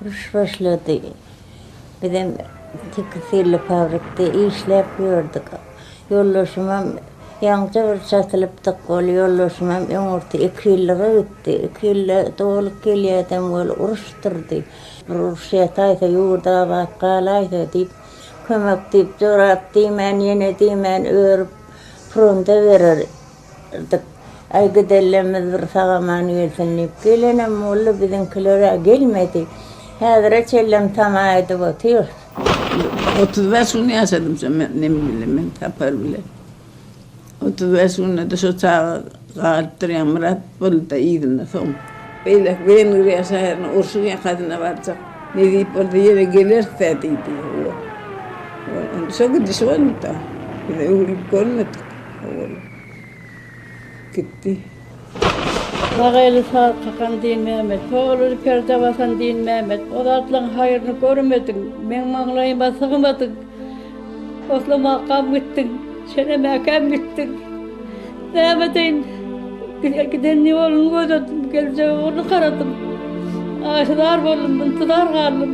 Uruş başlady. Bizem tekstilli fabrikde işläp ýördük. Ýoldaşymam ýaňja bir çatylypdyk, ol ýoldaşymam öňürti iki ýyllyga gitdi. Iki ýylda dolup gelýädem weli uruş turdy. Bir uruş ýataýsa, ýurt abat galaýsa diýip, kömek diýip, jorap diýmän, ýene diýmän örüp, fronta bererdik. Aý gidellemmiz bir sag-aman gelsin diýip, gelenem boldy, biziňkiler-ä gelmedi. Häzire çenlem tama edip otyrys. 35 gün ýaşadym şo neme bilen men Sapar bilen. 35 günde-de şo çaga galypdyr Ýaňmyrat boldy-da yzynda soň. Beýleki Wengriýa şäherine urşuň ýakasyna barjak. Nesip bolsa ýene geleris-dä diýdi. Hawa. Onda şo gidişi boldy-da. Biz öwrülip görmedik. Hawa. Gitdi. Sag eli saz kakan Dinmämmet, Sol eli perde basan Dinmämmet, O zatlaň haýryny görmediň, Meň maňlaýyma sygmadyň. Oslamakam gitdiň, Çenemäkäm gitdiň. Näme edeýin, giden ýoluny gözledim, Geljek ugruny garadym. Ahy-zar boldum, intizar galdym.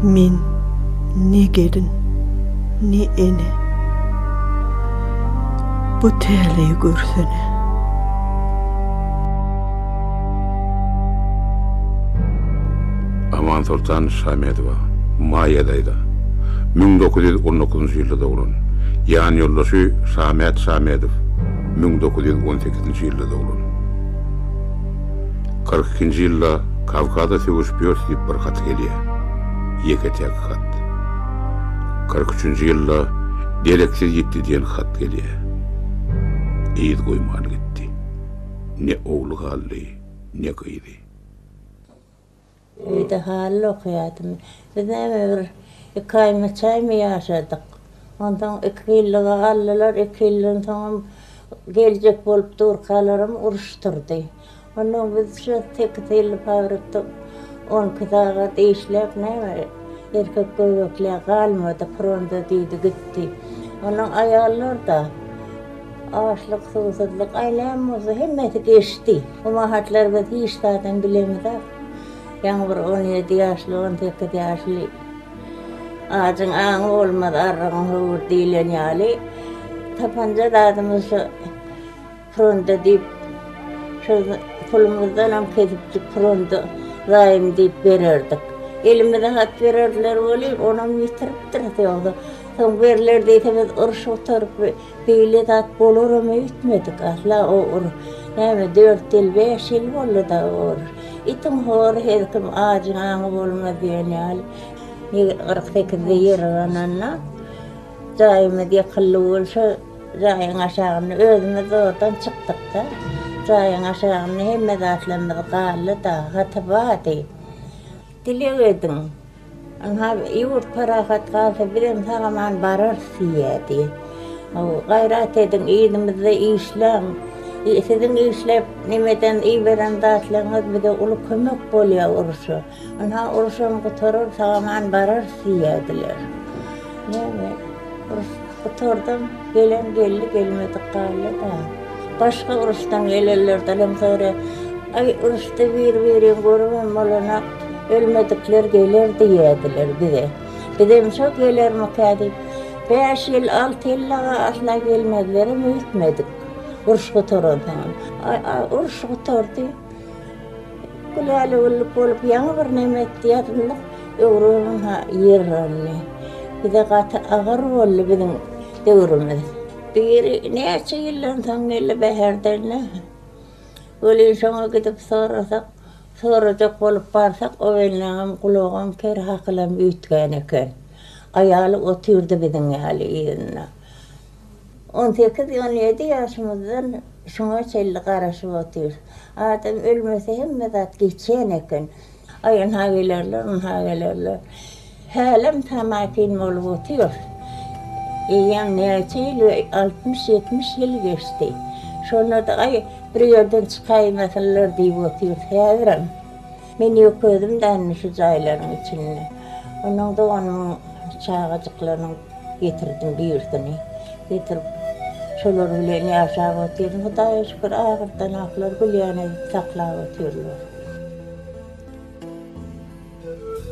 Men ne gelin, ne ene. Bu täleýi görsene. Amansoltan Şamedowa, Maýa daýza, 1919-njy ýylda doglan. Ýanýoldaşy Şamät Şamedow, 1918-nji ýylda doglan. 42-nji ýylda. Kawkaza söweşip ýörs diýip bir hat gelýär. Ýeke-täk hat. 43-nji ýylda dereksiz ýitdi diýen hat gelýär. Yz goýman gitdi. Ne ogly galdy, ne gyzy. Öýde haly okaýardym. Biz näme bir iki aýmy, üç aýmy ýaşadyk. Onsoň iki ýyllyga aldylar, iki ýyldan soňam geljek bolup durkalaram uruş turdy. Onnoň biz şu sekiz ýylly fabrikde on iki sagat işläp näme erkek göbeklä galmady, fronta diýdi gitdi. Onnoň aýallar-da açlyk, suwsuzlyk, aý näme bolsa hemmesi geçdi. O mahatlar biz hiç zadam bilemizok. Ýaňy bir on ýedi ýaşly, on sekiz ýaşly ajyň aňy bolmaz, arrygyň höwür diýlen ýaly tapanja zadymyz şu Fronta diýip, şol pulumyzdanam kesipjik fronta zaým diýip bererdik. Elimize hat bererdiler welin, onam ýitiripdiris ýogsa. Soň berler diýse biz uruş gutaryp, beýle zat bolaram öýtmedik asla o uruş. Näme dört ýyl, bäş ýyl boldy-da o uruş. Itiň hory her kim ajyň aňy bolmaz diýen ýaly. 48-de ýer yrananda jaýymyz ýykyldy bolsa, Jaýyň aşagynda özümiz zordan çykdyk-da. Jaýyň aşagynda hemme zatlarymyz galdy-da, haty bardy. Dileg ediň. Ynha, ýurt parahat galsa, bizem sag-aman bararys diýýärdi. Gaýrat ediň, yzymyzda işläň. Siziň işläp, nemeden iberen zatlaryňyz bize uly kömek bolýar urşa. Ynha, urşam gutarar, sag-aman bararys diýýärdiler. Näme, uruş gutardam, gelen geldi, gelmedik galdy-da. Başga uruşdan gelenlerdenem soraýar, Aý, uruşda bir-birini görübem bolanok, ölmedikler geler diýýärdiler bize. Bizem şo gelermikä diýip, bäş ýyl, alty ýyl dagy asla gelmezlerem öýtmedik, uruş gutaransoňam. Aý, uruş gutardy. Gülälä-güllük bolup ýaňy bir neme etdi ýazynlyk, öwrübem-ha ýer yraldy. Bize gaty agyr boldy biziň döwrümiz. Biri näçe ýyldan soň geldi Bäherdende. Welin şoňa gidip sorasak, sorajak bolup barsak, o gelneňem gulagam ker, hakylam üýtgän eken. Aýaly otyrdy biziň ýaly yzynda. On sekiz, on ýedi ýaşymyzdan şuňa çenli garaşyp otyrys. Adam ölmese hemme zat geçýän eken. Aý ynha gelerler, ynha gelerler. Hälem tamakin bolup otyrys. Eýýäm näçe ýyl, altmyş, ýetmiş ýyl geçdi. Şonda-da aý bir ýerden çykaýmasynlar diýip otyrys häzirem. Men ýok özüm dändi şu jaýlaryň içinde. Onuň doganymyň çagajyklarynyň Getirdim birisini. Getirip, şolar bilen ýaşap otyryn. Hudaýa şükür, ahyrdan ahlar gülýän edip saklap otyrlar.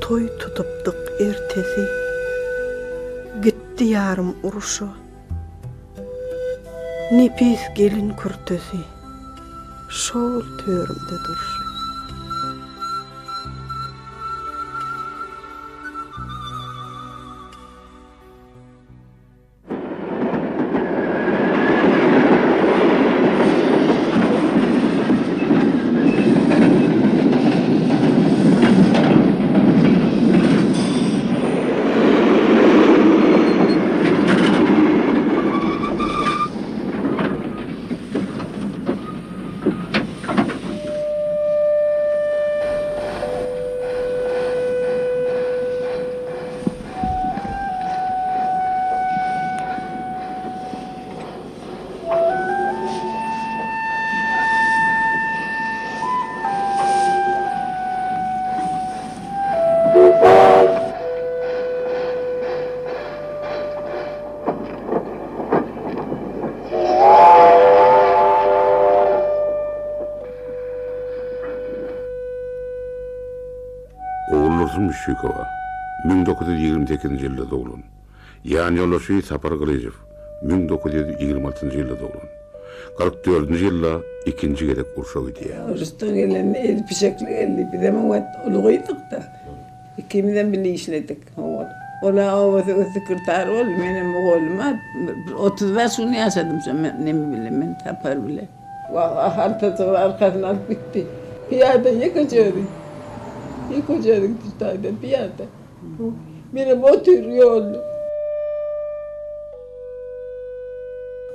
Toý tutupdyk ertesi. Gitdi ýarym uruşa. Nepis gelin kürtesi. Şol törümde durşy. Oguldursun Müşşikowa, 1928-nji ýylda doglan. Ýanýoldaşy Sapar Gylyjow, 1926-njy ýylda doglan. 44-nji ýylda ikinji gezek urşa gidýär. Uruşdan gelende eli pişekli geldi. Bizem o wagt uly gyzdyk-da. Ikimizem bile işledik. Ol-a oba sekretar boldy, menem mugallym. Bir 35 gün ýaşadym şo neme bile men, Sapar bile. Wah, haltajygy arkasyna alyp gitdi. Pyýada ýekeje özi. Ýekeje gitdi taýda pyýada. Menem otyr ýolda.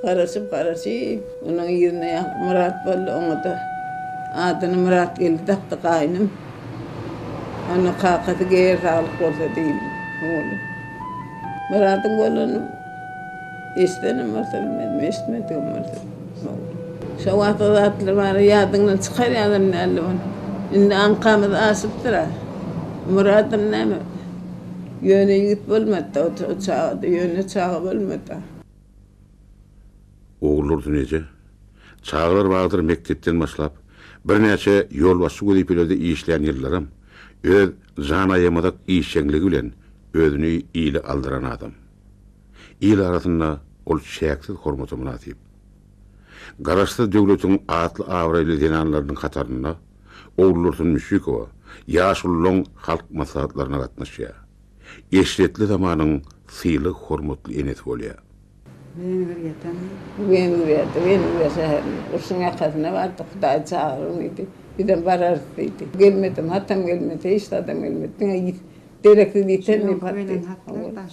Garaşyp garaşyp, onuň ýerine ýaňky Myrat boldy, oňa-da adyny Myratgeldi dakdy gaýnym. Onda kakasy geýer saglyk bolsa diýildi. Ogly. Myradyň bolanyny eşidenem bolsa bilmedim, eşitmedigem bolsa bilmedim. Şo wagtky zatlar bary ýadyňdan çykar ýalam däldi ony. Indi aňkamyz aşypdyr-a. Myradam näme, ýöne ýigit bolmady-da, o çagada ýöne çaga bolmady-a. Oguldursun eje, çagalar bagdyr mekdepden başlap, birnäçe ýolbaşçy wezipelerde işlän ýyllaram öz janaýamazak işjeňligi bilen özüni ile aldyran adam. Il arasynda ol çäksiz hormata mynasyp. Garaşsyz döwletiň atly-abraýly zenanlarynyň hatarynda Oguldursun Müşşikowa ýaşulularyň halk maslahatlaryna gatnaşýar. Eşretli zamanyň sylag-hormatly enesi bolýar. Wengriýadanmy? Wengriýada, Wengriýa şäherinde. Urşuň ýakasyna bardyk, Hudaý çagyryň diýdi. Bizem bararys diýdi. Gelmedim, hatam gelmedi, hiç zadam gelmedi. Diňe ýit, dereksiz ýiten diýip hat geldi.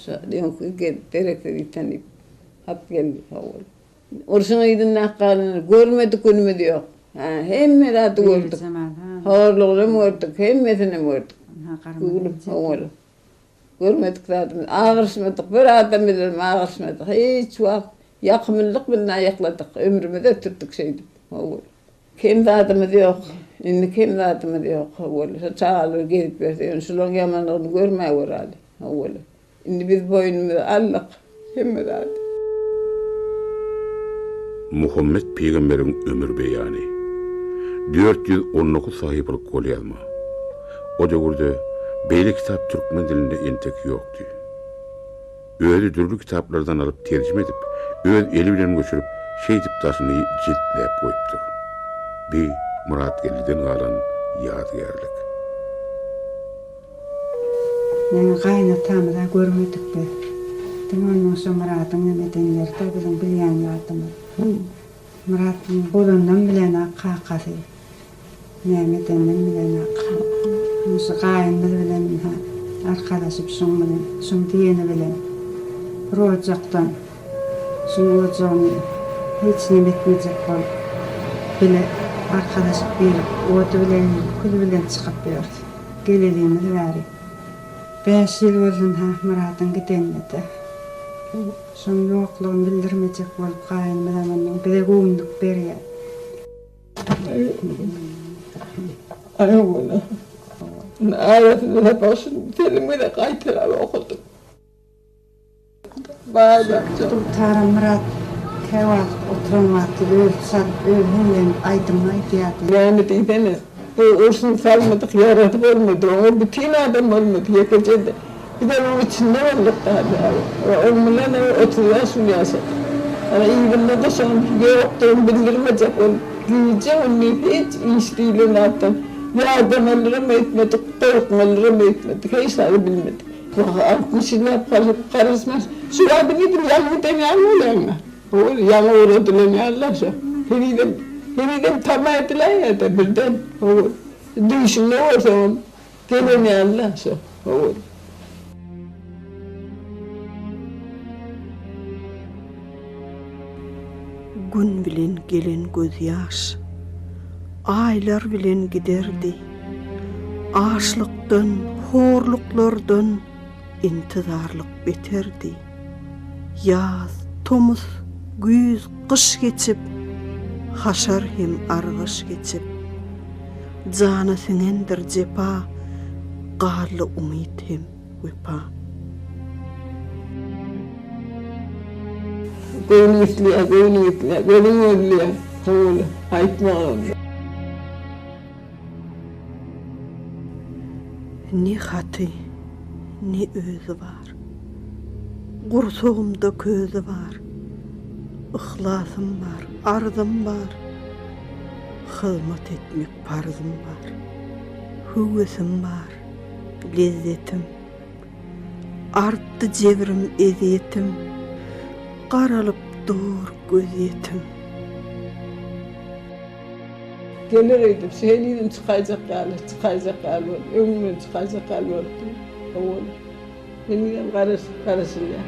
Şo öňki dereksiz ýiten diýip hat geldi. Hawa. Urşuň yzyndaky galanlar görmedik günümiz ýok. Hä, hemme zady gördük. Horlugynam gördük, hemmesinem gördük. Gülüm, hawa. Görmedik zadymyz, agyryşmadyk, bir adam bilenem agyryşmadyk. Hiç wagt ýakymlylyk bilen aýakladyk, ömrümizi ötürdik şeýdip. Hawa. Kem zadymyz ýok. Indi kem zadymyz ýok. Hawa, şo çagalar gezip ýörse, ýöne şularyň ýamanlygyny görmäweraly. Hawa. Indi biz boýnumyza aldyk hemme zady. Muhammet pygamberiň ömür beýany. 419 sahypalyk golýazma. O döwürde beýle kitap türkmen dilinde entek ýokdy. Özi dürli kitaplardan alyp terjime edip, öz eli bilen göçürip, şeýdip daşyny jiltläp goýupdyr. Bi Myratgeldiden galan ýadygärlik. Näme gaýynatamyz-a görmedik biz. Diňe onuň şo Myradyň neme eden ýeri-dä biziň bilýän zadymyz. Myrat bolanynam bilenak kakasy. Näme edeninem bilenak. Ine şu gaýynymyz bilen ynha arkalaşyp şuň bilen, şuň diýeni bilen bir ojakdan şuň ojagyny hiç neme etmejek bolup bile arkalaşyp girip ody bilen girip küli bilen çykyp ýörüs. Gelelimiz bäri. Bäş ýyl boldy ynha Myradyň gidenine-de. Şoň ýoklugyny bildirmejek bolup gaýynymyzam onnoň bize göwünlik berýär. Aý oglan. Arasyny sapak şuny telim gezek gaýtalap okadym. Dutaram Myrat käwagt oturan wagty özi çalyp, özi hiňlenip aýdymyny aýdýardy. Näme diýsene, bu urşuň salmadyk ýarasy bolmady, oňa bütin adam bolmady, ýekeje-de. Bizem oň içinde bolduk da, oň bilen 35 gün ýaşadyk. Ana yzynda-da şoň ýokdugyny bildirmejek bolup, gije-gündiz hiç iş diýlen zatdan ýadamalyram öýtmedik, gorkmalyram öýtmedik, hiç zady bilmedik. 60 ýyllap garaşman, şu wagtyň edil ýaňy giden ýaly bolýaň-da. Ol ýaňy ugradylan ýaly-da şo. Henizem, henizem tama ediläýýär-de birden. Howul. Düýşüňde görseňem gelen ýaly-da şo. Howul. Gün bilen gelen gözýaş, aýlar bilen giderdi. Açlykdan, horluklardan intizarlyk beterdi. Ýaz, tomus, güýz, gyş geçip, haşar hem argyş geçip, jana siňendir jepa, galdy umyt hem wepa. Göwnüň isleýär, göwnüň isleýär, gözüň gözleýär, howul, aýtmagam. Ne haty, ne özi bar. Gursagymda közi bar. Yhlasym bar, arzym bar. Hyzmat etmek parzym bar. Höwesim bar, lezzetim. Artdy jebrim, ezýetim. Garalyp dur gözýetim. Geler öýdüp, şu henizem çykaýjak ýaly, çykaýjak ýaly bolup, öňünden çykaýjak ýaly bolup dur. Hawa. Henizem garaşylýar.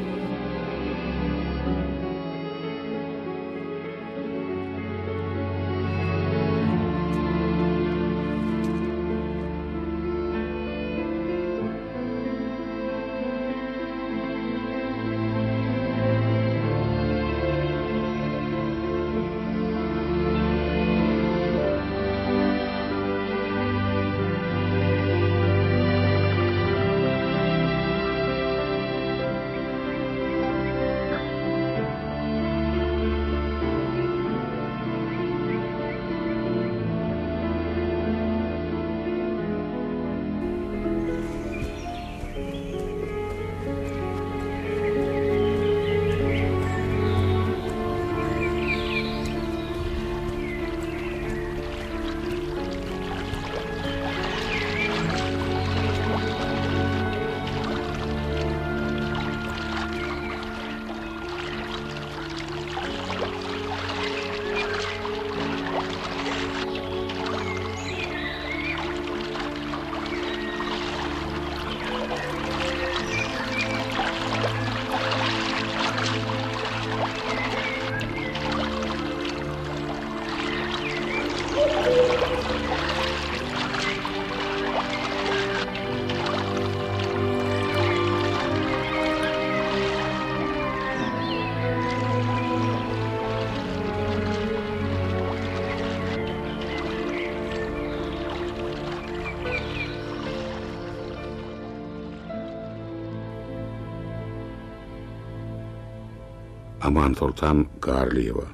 Amansoltan Garlyýewa,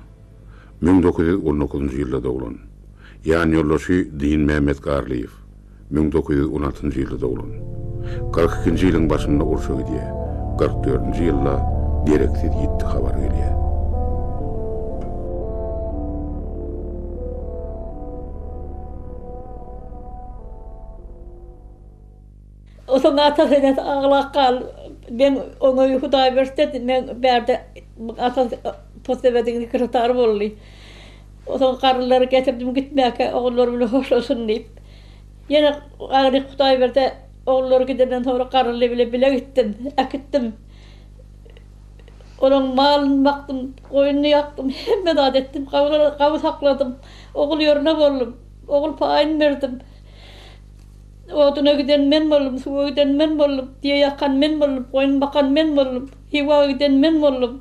1919-njy ýylda doglan. Ýanýoldaşy Dinmämmet Garlyýew, 1916-njy ýylda doglan. 42-nji ýylyň başynda urşa gidýär. 44-nji ýylda dereksiz ýitdi habary gelýär. Osaň atasy-enesi aglap gal, men oňa Hudaý berse, men bärde atasy posebediň sekretary boldy. Osaň garrylary getirdim gitmäkä ogullary bilen hoşlaşsyn diýip. Ýene agyryk Hudaý berde ogullary gidenden soňra garryly bile bile gitdim, äkitdim. Olaň malyny bakdym, goýnuny ýakdym, hemme zat etdim, gawy sakladym. Ogul ýerine boldum, ogul paýyny berdim. Oduna giden men boldum, suwa giden men boldum, düýe ýakan men boldum, goýun bakan men boldum, Hywa giden men boldum.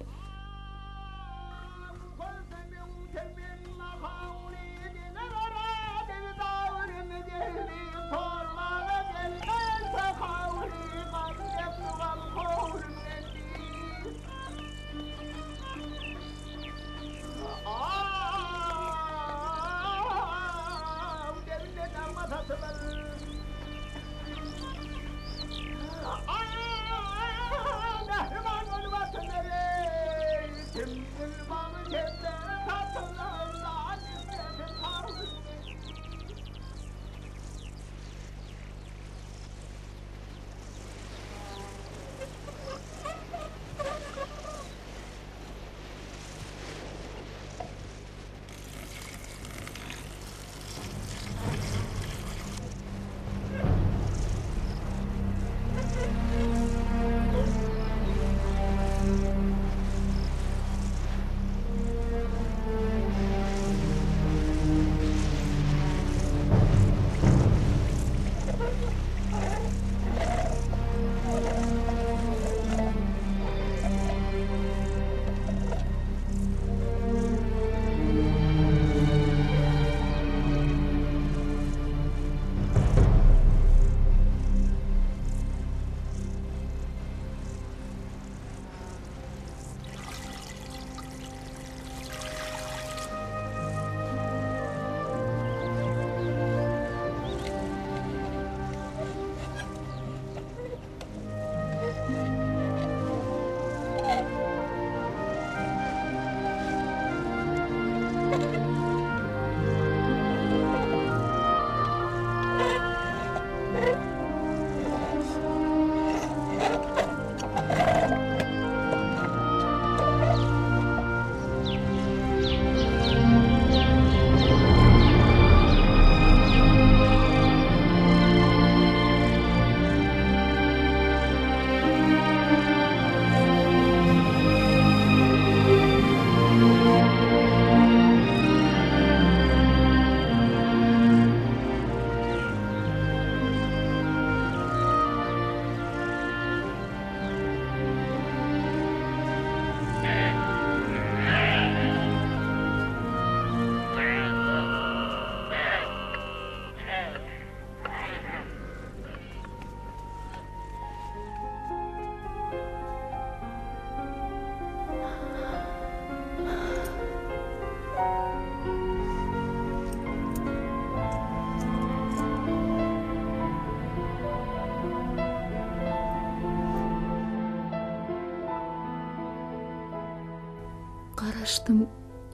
Garaşdym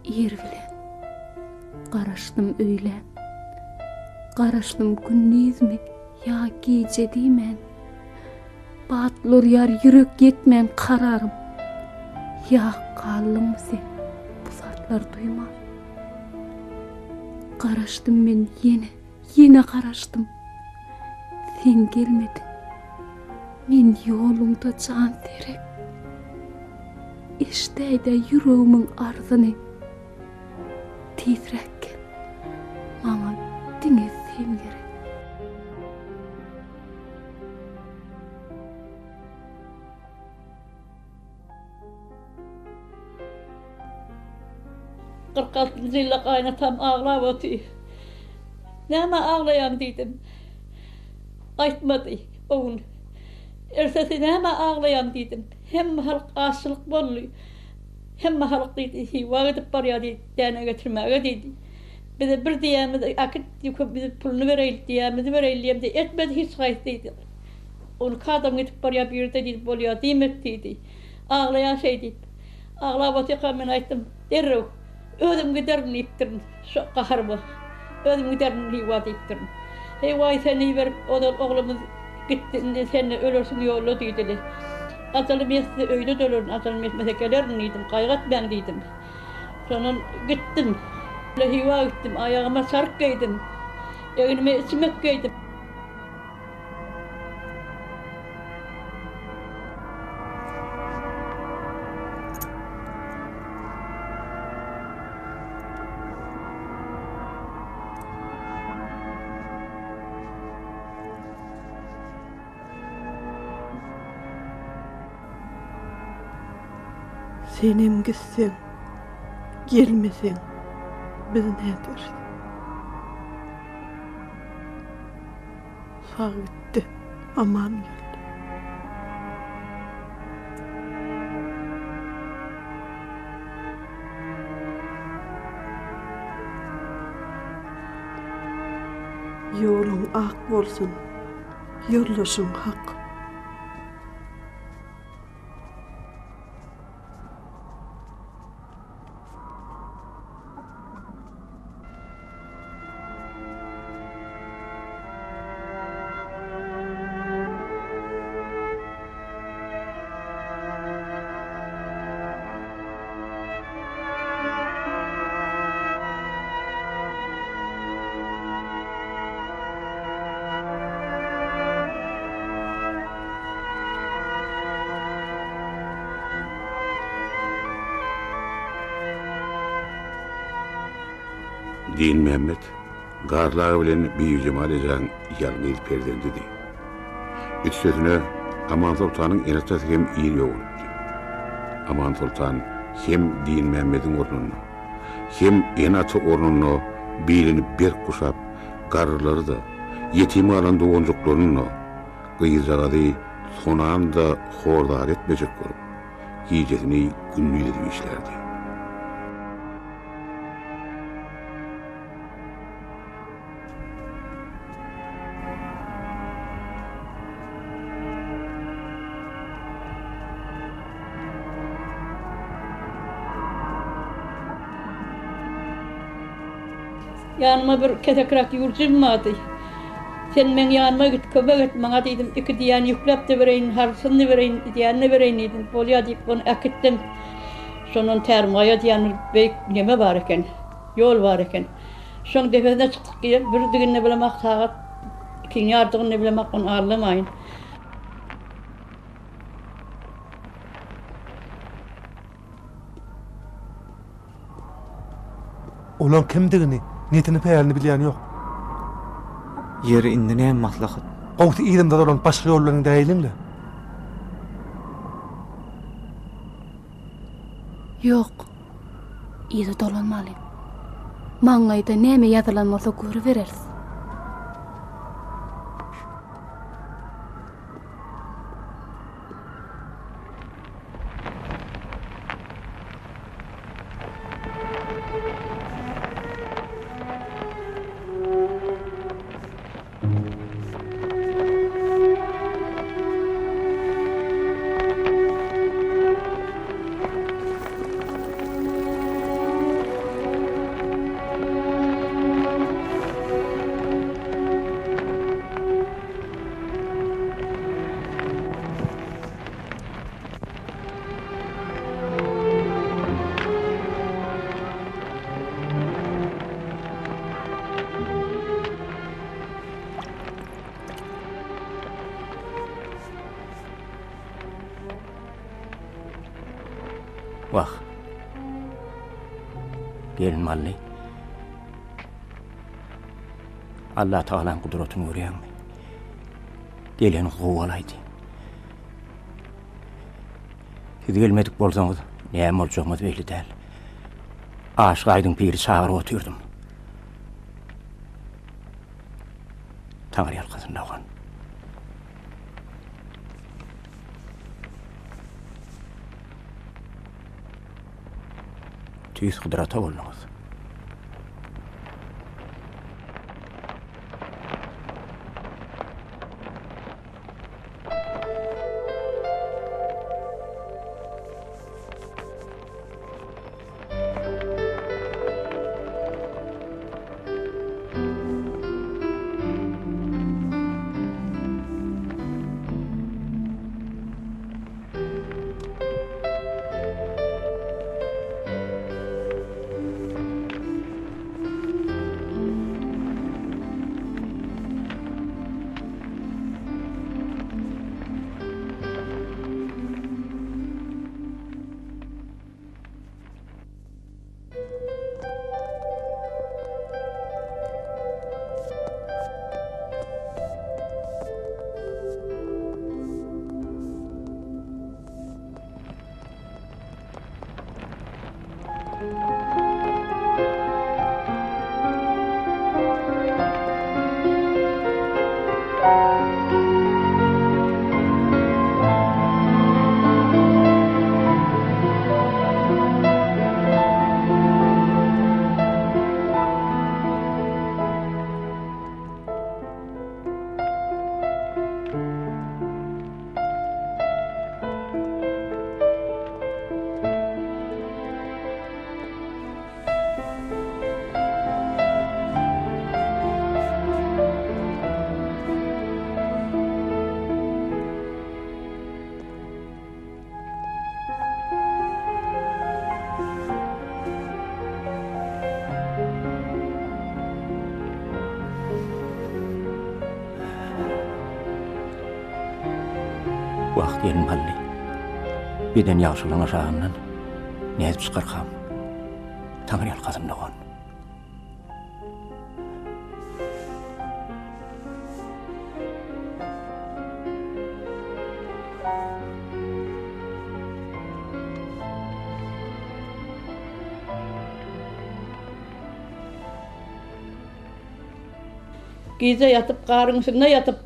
ir bilen, garaşdym öýlän, Garaşdym gündizmi ýa gije diýmän. Batly urýar ýürek ýetmän kararym, Ýa galdyňmy sen bu zatlary duýman? Garaşdym men ýene, ýene garaşdym, Sen gelmediň. Men ýoluňda janserek. Eşdäýdä ýüregimiň arzyny. Tizräk gel. Maňa diňe sen gerek. 46-njy ýylda gaýynatam aglap otyr. Nämä aglaýaň diýdim. Aýtmady o gün. Ertesi nämä aglaýaň diýdim. Hemme halk açlyk boldy. Hemme halk diýdi, Hywa gidip barýar diýdi, däne getirmäge diýdi. Bize bir diýýämiz äkit ýüke biz puluny bereýli diýýämizi bereýli diýemde etmedi hiç haýsy diýdi. On iki adam gidip barýar birde diýdi bolýar diýmedi diýdi. Aglaýar şeý diýip. Aglap otyrka men aýtdym, derrew özüm giderin diýipdirin şo gaharyma. Özüm giderin Hywa diýipdirin. Heý waý seni iberip ozal oglumyz gitdi indi sende ölersiň ýolda diýdili. Ajalym ýetse öýde-de ölerin, ajalym ýetmese gelerin diýdim, gaýgy etmäň diýdim. Şondan gitdim. Hywa gitdim, aýagyma çaryk geýdim. Egnime içmek geýdim. Senem gitseň, gelmeseň biz näderis? Sag gitdi, aman geldi. Ýoluň ak bolsun, ýoldaşyň hak. Dinmämmet Garly aga bilen Bibijemal ejäň ýalňyz perzendidi. Üstesine, Amansoltanyň ene-atasy hem ir ýogalypdy. Amansoltan hem Dinmämmediň ornunda, hem ene-ata ornunda bilini berk guşap, garrylary-da, ýetim galan doganjyklaryny-da, gyzjagazy Sonany-da hor-zar etmejek bolup, gijesini gündiz edip işlärdi. Ýanyma bir kesekräk ýüwürjim bardy. Sen meň ýanyma git, kömek et maňa diýdim. Iki diýäni ýükläp-de bereýin, harysyny-da bereýin, diýänini-de bereýin diýdim. Bolýa diýip, ony äkitdim. Şondan Tärimgaýa diýen bir beýik neme bar eken, ýol bar eken. Şoň depesine çykdyk diýip, birdigini bilemok, sagat ikiň ýardygyny bilemok, ony aldamaýyn. Olaň kimdigini, niýetini-pälini bilýän ýok. Ýeri, indi näme maslahat? Gowusy yzymyza dolanyp başga ýol bilen gidäýeliň-le. Ýok, yza dolanmalyň. Maňlaýda näme ýazylan bolsa görübereris. Wah. Gelin Mally. Allah Tagalaň gudratyny görýäňmi? Geleni gowy bolaýdy. Siz gelmedik bolsaňyz, näme boljagymyz belli däl. Aşyk Aýdyň piri çagyryp otyrdym. Taňry ýalkasyn dogan. Tüýs gudrata bolduňyz. Wah, gelin Hally. Beden ýagşylygyň aşagyndan nädip çykarkam? Taňry ýalkasyn dogan. Gije ýatyp, garyň üstünde ýatyp,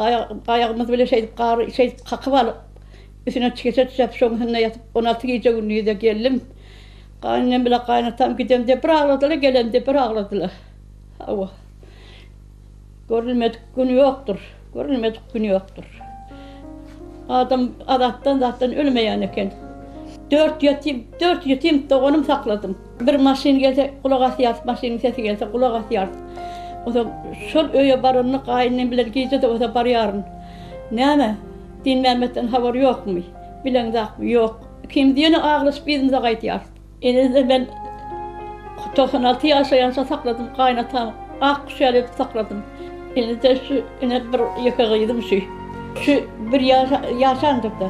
aýagymyz bile şeýdip gary şeýdip kakyp alyp, üstüne çigeçe düşäp, şoň üstünde ýatyp, 16 gije-gündiz-de geldim. Gaýynenem bile gaýynatam gidemde bir agladylar, gelemde bir agladylar. Hawa. Görülmedik gün ýokdur. Görülmedik gün ýokdur. Adam azapdan zatdan ölmeýän eken. Dört ýetim, dört ýetim doganym sakladym. Bir maşyn gelse gulak asýarys, maşynyň sesi gelse gulak asýarys. Onsoň şol öýe baranda gaýynenem bilen gije-de bolsa barýaryn. Näme, Dinmämmetden habar ýokmy? Bileňzakmy? Ýok. Ikimiz ýene aglaşyp yzymyza gaýdýarys. Ine-de men 96 ýaşaýança sakladym gaýynatamy ak guş ýaly edip sakladym. Ine-de şu ine bir ýeke gyzym şu. Şu bir ýaşa ýaşandyr-da.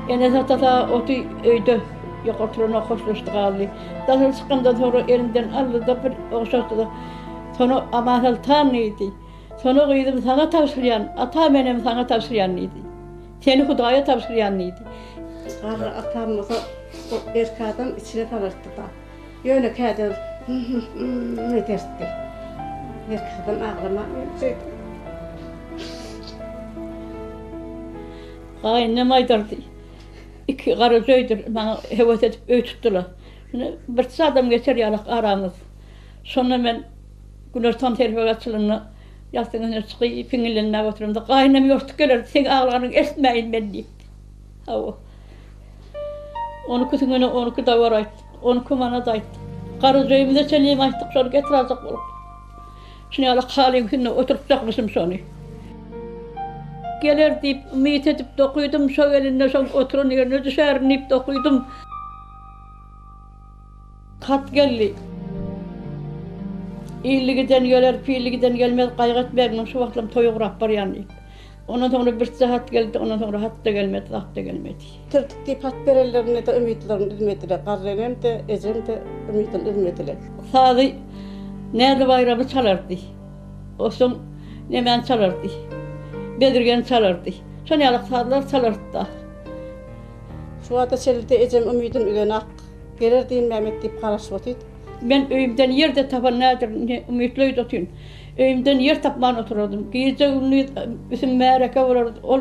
Enesi atasy oty öýde ýok oturanok hoşlaşdy galdy. Daşary çykandan soňra elimden aldy-da bir ogşatdy-da Sona Amansoltan diýdi. Sona gyzym saňa tabşyrýan, atam enem saňa tabşyrýan diýdi. Seni Hudaýa tabşyrýan diýdi. Garry atam bolsa o erkek adam içine salartdy-da. Ýöne käde hym-hym ederdi. Erkek adam aglaman ýöne Gaýynenem aýdardy. Iki garaja öýdür, maňa höwes edip öý tutdular. Şunda birçe adam geçer ýalak aramyz. Şonda men günortan serhek açylanda ýassygyň üstüne çykyp piňňillenmäge oturamda gaýynenem ýortup gelerdi, seň aglanyňy eşitmäýin men diýip. Hawa. On ikisine 12 dawar aýtdyk, 12 manat aýtdyk. Garajaöýümize çenlem aýtdyk, şony getir aljak bolup. Şuny ýaly halyň üstünde oturtjakmyşym şony. Geler diýip umyt edip dokydym, şo gelende şoň oturan ýerine düşärin diýip dokydym. Hat geldi. Illi giden geler, pilli giden gelmez, gaýgy etmäň, men şu wagtlam toýa gurap barýan diýip. Ondan soňra birje hat geldi, ondan soňra hat-da gelmedi, zat-da gelmedi. Bitirdik diýip hat berenlerinde-de umytlaryny üzmediler. Garry enem-de, ejem-de umydyny üzmediler. Sazy Näzli Baýramy çalardy. Onsoň nemäni çalardy? Bezirgeni çalardy. Şon ýaly sazlar çalardy-da. Şu wagta çenli-de ejem umydyny üzenak. Geler Dinmämmet diýip garaşyp otyr. Men öýümden ýer-de tapan nädir, indi umytly öýde otyryn. Öýümden ýer tapman oturardym. Gije-gündiz üstüm märeke bolardy. Ol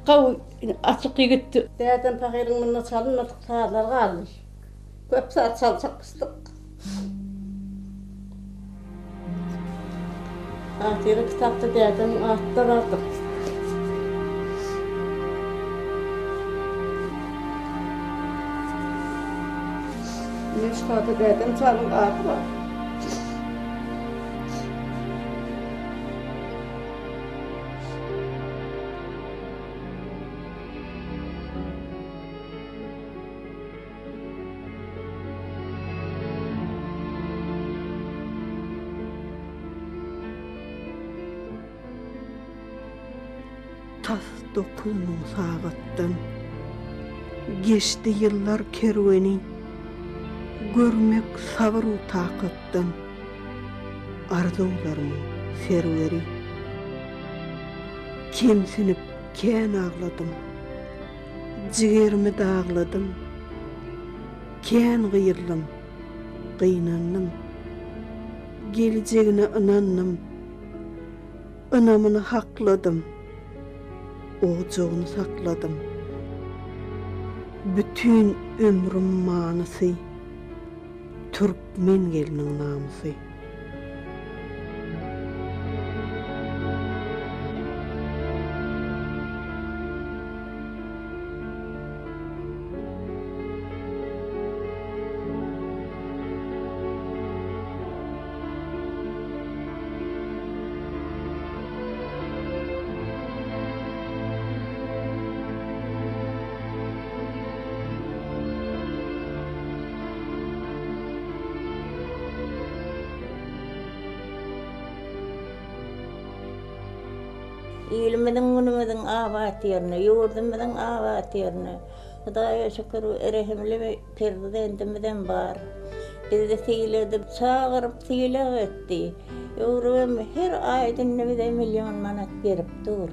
gawy açyk ýigitdi. Dädem pahyryň munda çalynmadyk sazlar galdy. Köp saz çaljakmyşdyk. Hatyra kitapda dädemiň ady-da bardyr. Ine şu hatda dädem janyň ady bar. Tas 9000 sagatdan Geçdi ýyllar kerweni, Görmek sabyr-u takatdan Arzuwlarymyň serweri. Kemsinip kän agladym, Jigerimi dagladym. Kän gyýyldym, gynandym. Geljegine ynandym. Ynamyny hakladym. Ojagyny sakladym. Bütin ömrüm manysy Türkmen gelniň namysy. Ilimiziň günümiziň abat ýerine, ýurdumyzyň abat ýerine. Hudaýa şükür, rehimli Prezidentimiz bar. Bizi sylady, çagyryp sylag etdi. Öwrübem her aýda indi bize million manat berip dur.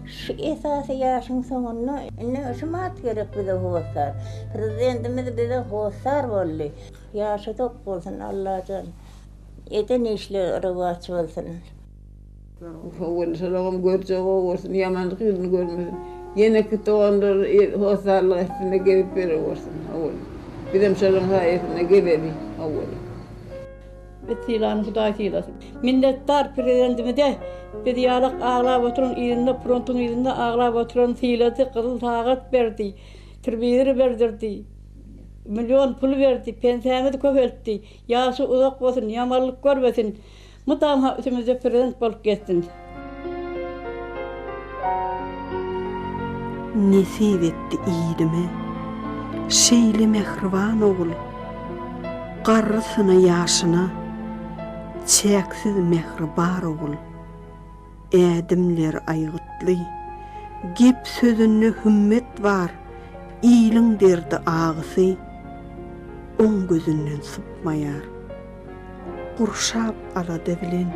Şu esasy ýaşyň soňunda indi şumat gerek bize hossar. Prezidentimiz bize hossar boldy. Ýaşy uzak bolsun Allajan. Eden işleri rowaç bolsun. Howuny şolagam görjek bolsun, ýamanlyk ýüzüni görmesin. Ýeneki doganlar hossarlyk etsin-de gezip ýörewersin. Howuny. Bizem şolaryň saýasynda gezeli. Howuny. Biz sylany Hudaý sylasyn. Minnetdar Prezidentimize biz ýalak aglap oturan yzynda frontuň yzynda aglap oturan sylady gyzyl sagat berdi telewizor berdirdi million pul berdi pensämizi köpeltdi ýaşy uzak bolsun ýamanlyk görmesin Mydama üstümizde prezident bolup gezsin. Nesip etdi ilime şeýle mähriban ogul, Garrysyna ýaşyna çäksiz mähri bar ogul. Ädimleri aýgytly, gep sözünde hümmet bar, Iliň derdi agysy oň gözünden sypmaýar. Gurşap alada bilen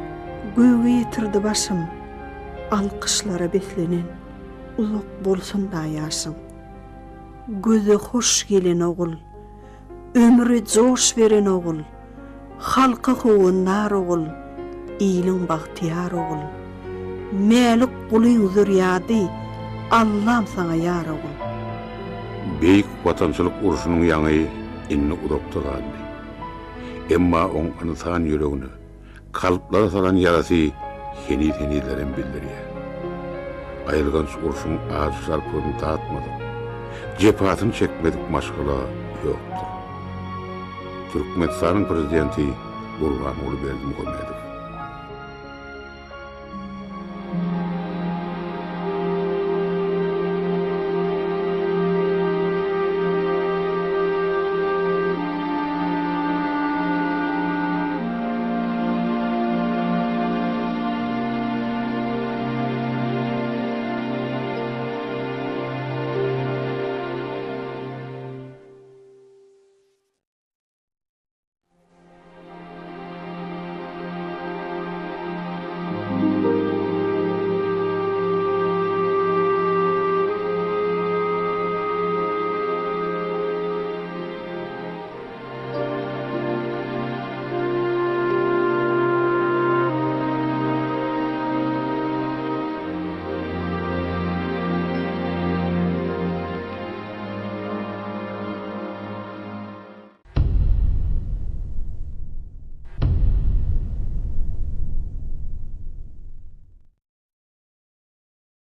göge ýetirdi başym, Alkyşlara beslenen uzak bolsun-da ýaşyň. Göze hoş gelen ogul, ömre joş beren ogul, Halka howandar ogul, iliň bagtyýar ogul. Mälik gulyň zürýady, Allam saňa ýar ogul. Beýik Watançylyk urşunyň ýaňy indi uzakda galdy. Emma oň ynsan ýüregine, kalplara salan ýarasy heniz-henizlerem bildirýär. Aýylganç urşuň ajy şarpygyny datmadyk, jepasyny çekmedik maşgala ýokdur. Türkmenistanyň Prezidenti Gurbanguly Berdimuhamedow.